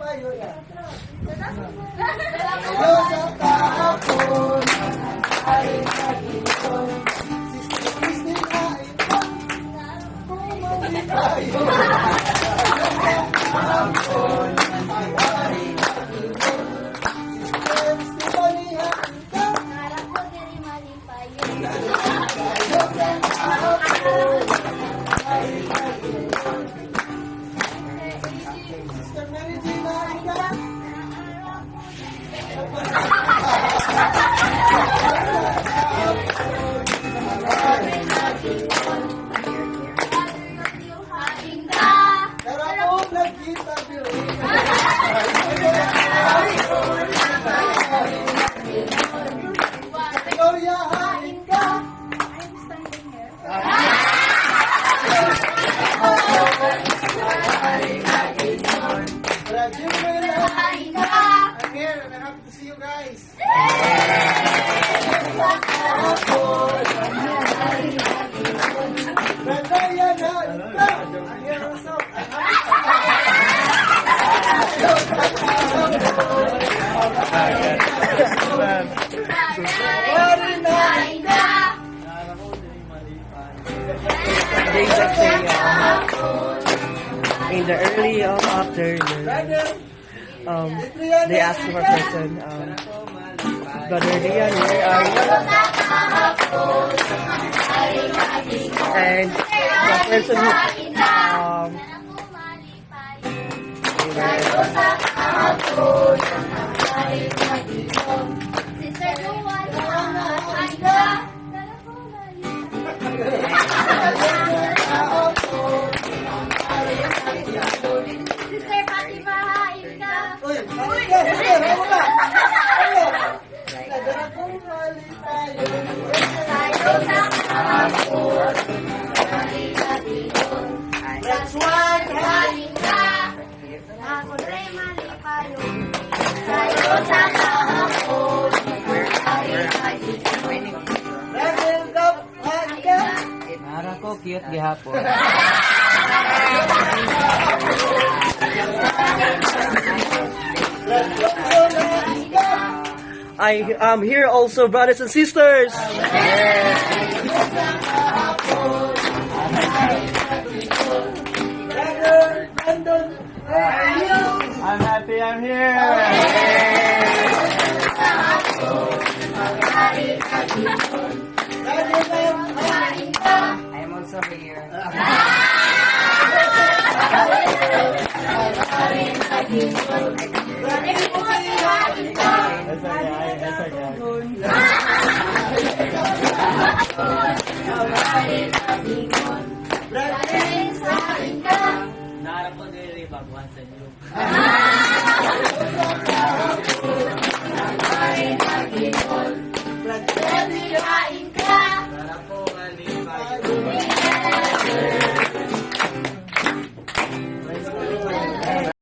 Malipayo ya. Tayo sa kahapon ay nag-iwan. Sister Christine, hain ka. Malipayo. Kahapon ay hari nag-iwan. Sister Stephanie, hain ka. Tayo sa kahapon ay nag-iwan. Sister Mary Jean, hain ka. Tara po, nagkita diri. Gloria, hain ka. I'm standing here. Brad Jimmy, Hain ka. I'm here and I'm happy to see you guys. Brad Ryan, hain ka. I'm here also. I'm happy. Hain ka. They just say, in the early of afternoon, Brother, they asked for a person, "Brother Dian, where are you?" And the person who, they were, Sister Joan, hain ka. Tara po, Sister Fatima, hain ka. Uy, hain ka, sister, hain ka. Ayun. Nadara kong malipayo. Tayo sa kahapon. That's one, hain. Hain ka. Ako rin malipayo. Tayo sa kahapon. Brother Gab, hain ka. Nara ko, cute gihapon. Brad Johnson, hain ka. I am here also, brothers and sisters. Brother Brandon, where are you? I'm happy I'm here. Brother Lam, Hain ka. I'm also here. Brother Timothy, Hain ka. That's okay. That's okay. Brother Hain ka. Nara ko diri baguhan sa inyo.